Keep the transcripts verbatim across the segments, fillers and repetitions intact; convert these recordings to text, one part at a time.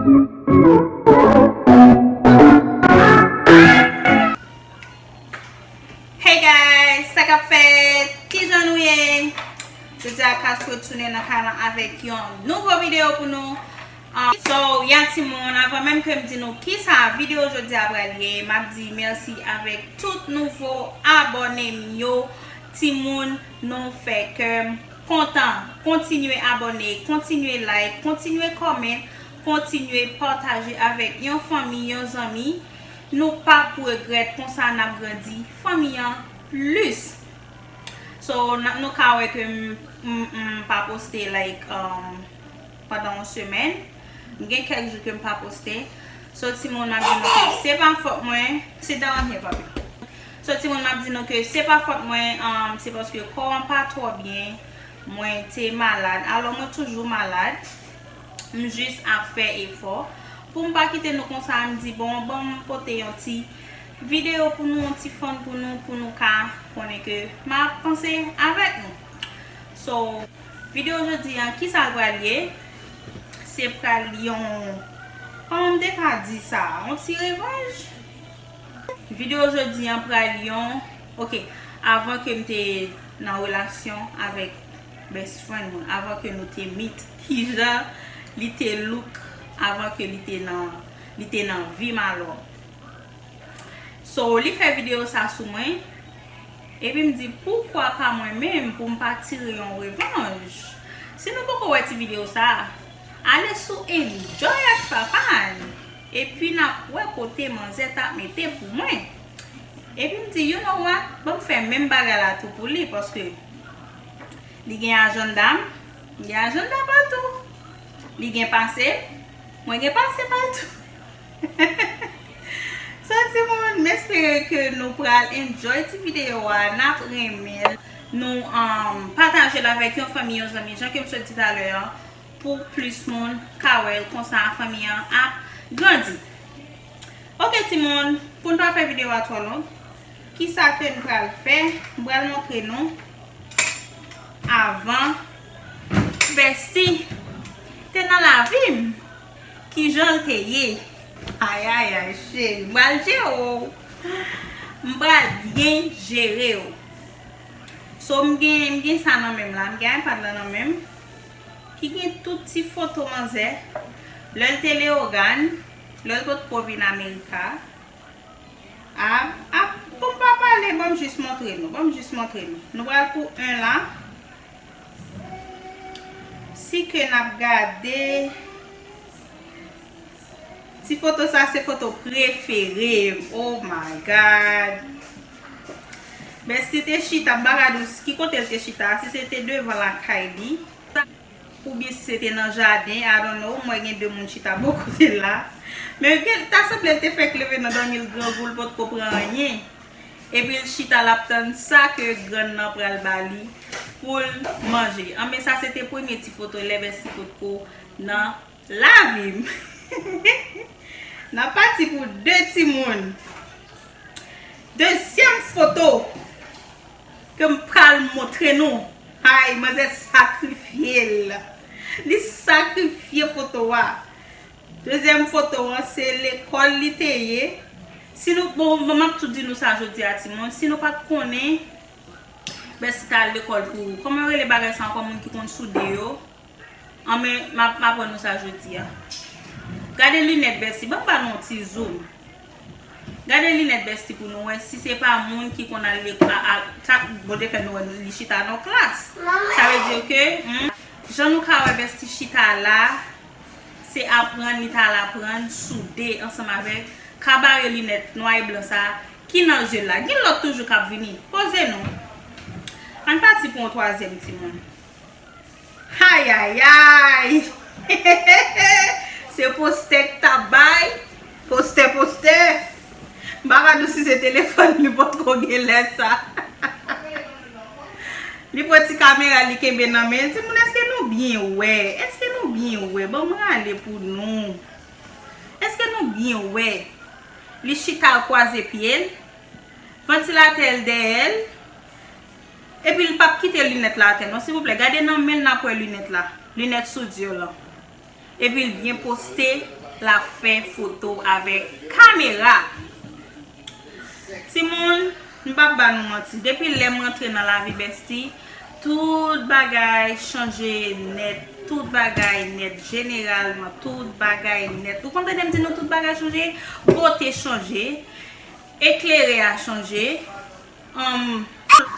Hey guys, sa k ap fèt? Kijan nou ye? Jodi a Cash retounen nan kay lan avèk yon nouvo videyo pou nou. Um, so, ya timoun, avan menm ke m di nou kisa videyo jodi a pral ye, m ap di mèsi avèk tout nouvo abòne m yo. Timoun, nou fè kè m kontan. Kontinye abòne, kontinye like, kontinye comment, kontinye pataje avèk yon fanmi, yon zanmi. Nou p ap regrèt, konsa n ap grandi fanmi an plis. So, n ap, nou ka wè ke m, m, m pa poste, like, um, pandan yon semèn. M gen kèk jou ke m pa poste. So, timoun, m ap di nou ke se pa fòt mwen. Sit down here, papi. So, timoun, m ap di nou ke se pa fòt mwen, um, se paske kò an pa twò byen. Mwen te malad. Alò, mwen toujou malad. M jis ap fè efò. Pou m pa kite nou konsa, m di, bon, ban m pote yon ti videyo pou nou, yon ti fun pou nou, pou nou ka konnen ke m ap panse avèk nou. So, videyo jodi a, kisa l pral ye? Se pral yon, kòman m te ka di sa? Yon ti revanj? Videyo jodi a pral yon, ok, avan ke m te nan relasyon avèk best friend mwen, avan ke nou te meet, kijan li te look avan ke li te nan, li te nan vi m alò. So, li fè videyo sa sou mwen, epi m di, poukwa pa mwen menm pou m pa tire yon revanj? Si nou poko wè ti videyo sa, ale sou Enjoy ak Fafane, epi n ap wè kote manzè t ap mete pou mwen. Epi m di, you know what? Ban m fè menm bagay la tou pou li, paske li gen ajanda m, m gen ajanda pa l tou. Li gen pase m, mwen gen pase pa l tou. So, timoun, m espere ke nou pral enjoy ti videyo a, n ap renmen l. Nou, um, pataje l avèk yon fanmi, yon zanmi, jan ke m sot di talè a, pou plis moun ka wè l, konsa fanmi an ap grandi. Ok, timoun, pou n pa fè videyo a twò long, kisa ke n pral fè? M pral montre nou avan Bestie te nan lavi m, kijan l te ye. Ayayay, cheri, m pral jere w. M pral byen jere w. So, m gen, m gen sa nan men m la, m gen iPad la nan men m, ki gen tout ti foto manzè, lè l te Leyogàn, lè l potko vin Amerika. A, a, pou m pa pale, ban m jis montre nou, ban m jis montre nou. Nou pral pou en la. Si ke n ap gade, ti foto sa se foto prefere m. Oh my God. Bestie te chita, m pa ka di w ki kote l te chita, si se te devan lakay li, oubyen si se te nan jaden, I don't know, m wè gen de moun chita bò kote l la. Men gen, ta sanble l te fèk leve nan dòmi, l grangou, l potko pran anyen. Epi l chita, l ap tann sa ke grann nan pral ba li pou l manje. Anben, sa se te premye ti foto lè Bestie potko nan lavi m. N ap pati pou de timoun. Dezyèm foto ke m pral montre nou. Ay, manzè sakrifye l. Li sakrifye foto a. Dezyèm foto an, se lekòl li te ye. Si nou, bon, bon, m ap tou di nou sa jodi a, timoun. Si nou pa t konnen, Bestie t al lekòl pou, kòman yo rele bagay sa ankò, moun ki konn soude yo? Anben, m ap, m ap aprann nou sa jodi a. Gade linèt Bestie, ban m ba nou yon ti zoom. Gade linèt Bestie pou nou wè si se pa moun ki konn al lekòl, a, a, sa, bon, te fè nou wè li chita nan klas. Sa vle di ke, hmm, jan nou ka wè Bestie chita la, se aprann li t al aprann soude ansanm avèk kabare linèt nwa e blan sa ki nan zye l la. Gen lòt toujou k ap vini. Poze nou. Ann pati pou yon twazyèm timoun. Ayayay! Se postè k t ap bay. Postè, postè. M pa ka di w si se telefòn li potko gen lè sa. Li pran ti kamera li kenbe nan men l. Timoun, èske nou byen wè? Èske nou byen wè? Ban m rale pou nou. Èske nou byen wè? Li chita, l kwaze pye l. Vantilatè l dèyè l. Epi l p ap kite linèt la atè non, silvouplè. Gade nan men l, n ap wè linèt la. Linèt soudure lan. Epi l byen poste. L ap fè foto avèk kamera. Timoun, m p ap ba nou manti. Depi lè m rantre nan lavi Bestie, tout bagay chanje nèt. Tout bagay nèt. Jeneralman, tout bagay nèt. Ou konn tande m di nou tout bagay chanje? Bote chanje. Eklere a chanje. Um,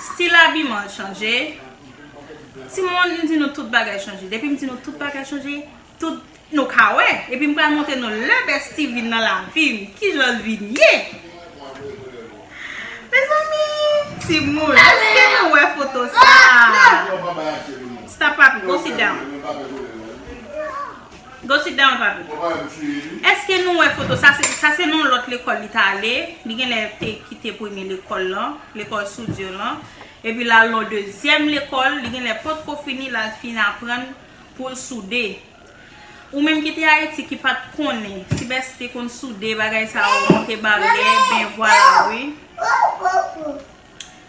stil abiman chanje. Timoun, m di nou tout bagay chanje. Depi m di nou tout bagay chanje, tout nou ka wè. Epi m pral montre nou lè Bestie vin nan lavi m, kijan l vin ye. Mezanmi, timoun, èske nou wè foto sa? Stop, papi, go sit down. Go sit down, papi. Èske nou wè foto? Sa se, sa se nan lòt lekòl li t ale. Li genlè te kite premye lekòl lan, lekòl soudure lan. Epi l al nan dezyèm lekòl, li genlè potko fini, l al fin aprann pou l soude. Ou menm ki te Ayiti, ki pa t konnen si Bestie te konn soude, bagay sa yo, monte balè, ben vwala, wi.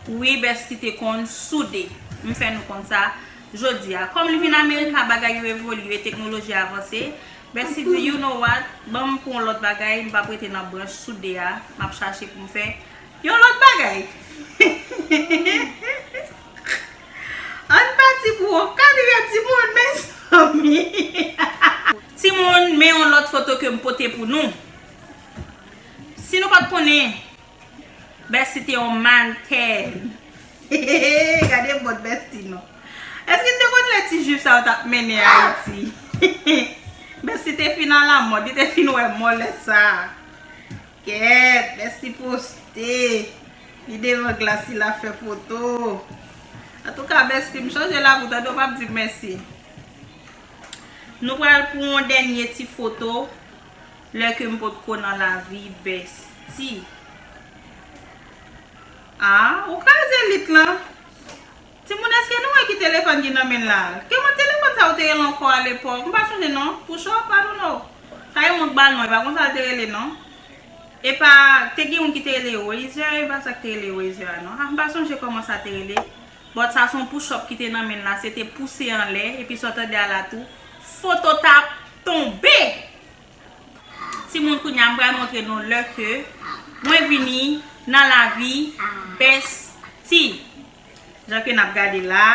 Wi, Bestie te konn soude. M fè nou konn sa jodi a. Kòm li vin Amerika, bagay yo evolye, teknoloji avanse. Bestie di, "You know what? Ban m pou yon lòt bagay, m p ap rete nan branch soude a. M ap chache pou m fè yon lòt bagay." Ann pati pou yon katriyèm timoun, mezanmi. Timoun, men yon lòt foto ke m pote pou nou. Si nou pa t konnen, Bestie te yon mannken. Gade bòt Bestie non. Èske n te konn lè ti jip sa yo t ap mennen Ayiti? Bestie te fin alamòd, li te fin wè mò lè sa. Kèt, Bestie poste. Li devan glas, li la fè foto. Antouka, Bestie, m chanje lavi w, tande w p ap di m mèsi. Nou pral pou yon dènye ti foto. Lè ke m potko nan lavi Bestie. Ah, ou kraze lit lan. Timoun, èske nou wè ki telefòn ki nan men l la? Ki mòd telefòn sa yo te rele ankò alepòk? M pa sonje non. Push up, I don't know. Sa yo mòk ba l non, e pa konsa l te rele non. E pa, te gen youn ki te rele Razr, e pa sa ki te rele Razr a non. Ah, m pa sonje kòman sa te rele. But sa se yon push up ki te nan men l la, se te pouse anlè, epi sa w tande a la tou, foto t ap tonbe. Timoun, kounye a m pral montre nou lè ke mwen vini nan lavi Bestie. Jan ke n ap gade la,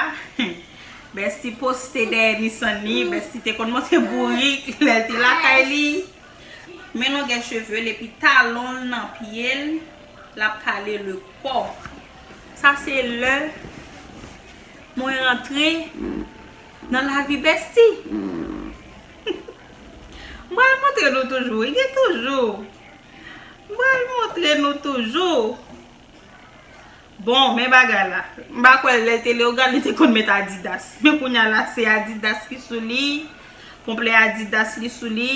Bestie poste dèyè Nissan li, Bestie te konn monte bourik lè l te lakay li. Men longè cheve l epi talon l nan pye l, l ap kale le kò. Sa se lè mwen rantre nan lavi Bestie. M pral montre nou toujou, wi, gen toujou. M pral montre nou toujou. Bon, men bagay la. M pa kwè lè l te Leyogàn, li te konn met Adidas. Men kounye a la, se Adidas ki sou li. Konplè Adidas li sou li.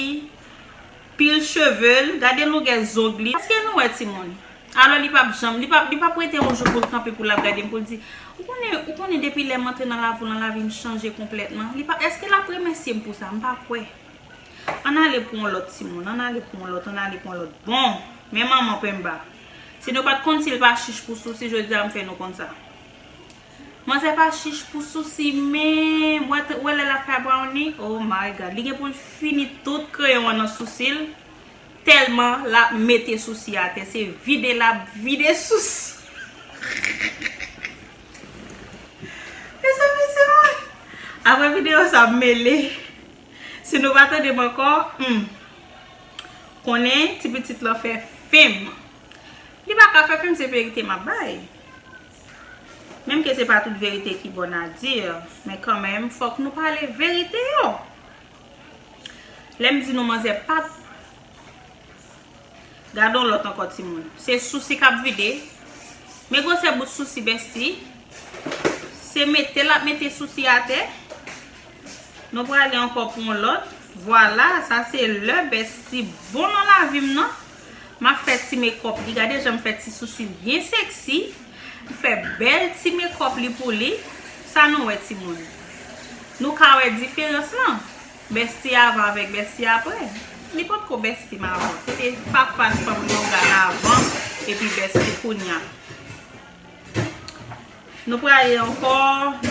Pil cheve l. Gade longè zong li. Èske nou wè timoun? Alò, li p ap janm, li p ap, li p ap rete yon jou pou l kanpe, pou l ap gade m, pou l di, ou konnen, ou konnen depi lè m antre nan lavi w, nan lavi m chanje konplètman. Li p ap, èske l ap remèsye m pou sa? M pa kwè. Ann ale pou yon lòt timoun, ann ale pou yon lòt, ann ale pou yon lòt. Bon, men manman Pemba. Si nou pa t konn si l pa chich pou sousi, jodi a m fè nou konn sa. Manzè pa chich pou sousi, men wè, wè lè l ap fè brownie, oh my God, li gen pou l fini tout kreyon an nan sousi l, tèlman l ap mete sousi atè, se vide l ap vide sousi. Mezanmi, se mwen. Apre videyo sa, m mele. Si nou pa tande m ankò, hmm, konnen ti pitit lan fè fim. Li pa ka fè fim, se verite m ap bay. Menm ke se pa tout verite ki bon a di, men kanmenm, fòk nou pale verite yo. Lè m di nou manzè pa t Gade yon lòt ankò, timoun. Se sousi k ap vide. Men gwosè bout sousi Bestie. Se mete l ap mete sousi atè. Nou prale ankò pou yon lòt. Vwala, sa se lè Bestie bon nan lavi m nan. M ap fè ti mekòp li. Gade jan m fè ti sousi l byen seksi. M fè bèl ti mekòp li pou li. Sa nou wè, timoun? Nou ka wè diferans lan. Bestie avan avèk Bestie apre. Li potko Bestie m avan. Se te Fafan fanm Leyogàn avan, epi Bestie kounya. Nou prale ankò.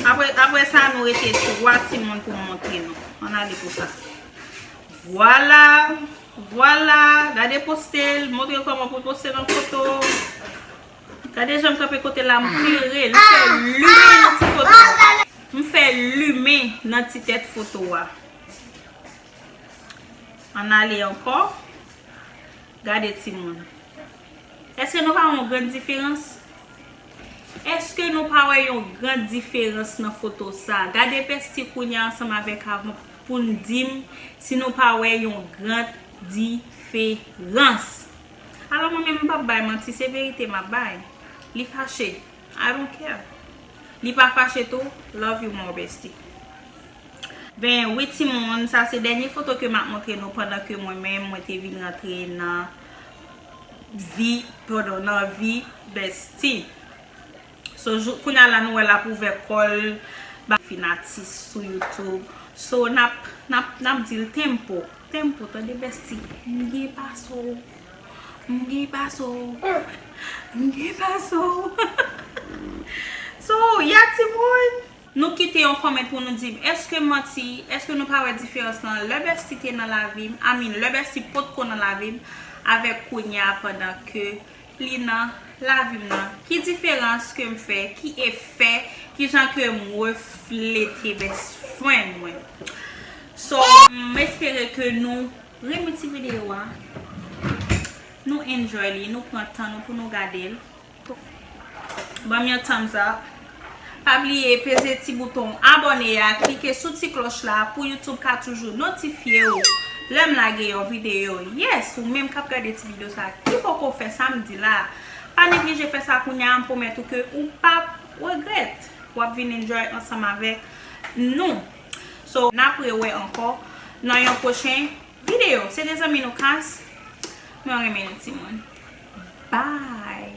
Apre, apre sa, nou rete twa timoun pou m montre nou. Ann ale pou sa. Vwala, vwala, gade poste l, montre l kòman pou l poste nan foto. Gade jan m kanpe kote la, m klere l, m fè limen nan ti foto a. M fè limen nan ti tèt foto a. Ann ale ankò. Gade timoun. Èske nou pa wè yon gran diferans? Èske nou pa wè yon gran diferans nan foto sa? Gade Bestie kounye a ansanm avèk avan pou n di m si nou pa wè yon gran diferans. Alò mwen menm m p ap bay manti, se verite m ap bay. Li fache. I don't care. Li pa fache tou, love you more bestie. Ben wi timoun, sa se dènye foto ke m ap montre nou pandan ke mwen menm mwen te vin rantre nan vi, pardon, nan vi Bestie. So jou kounye a la nou wè l ap ouvè kò l ba fin atis sou YouTube. So n ap n ap n ap di l tempo, tempo, tande Bestie. M gen pa so. M gen pa so. M gen pa so. So ya timoun. Nou kite yon comment pou nou di m èske manti, èske nou pa wè diferans nan lè Bestie te nan lavi m, I mean lè Bestie potko nan lavi m, avèk kounye a pandan ke li nan lavi m nan. Ki diferans ke m fè, ki efè, ki jan ke m reflete best friend mwen. So m espere ke nou renmen ti videyo a, nou enjoy li, nou pran tan nou pou nou gade l. Ban m yon thumbs up. Pa bliye peze ti bouton abòne a, klike sou ti klòch la pou YouTube ka toujou notifye w lè m lage yon videyo. Yes, ou menm k ap gade ti videyo sa ki poko fè sa m di la, pa neglije fè sa kounye a, m pwomèt ou ke ou p ap regrèt. W ap vin enjoy ansanm avèk nou. So n ap rewè ankò nan yon pwochen videyo. Se te zanmi nou Kas. Mwen renmen nou timoun. Bye.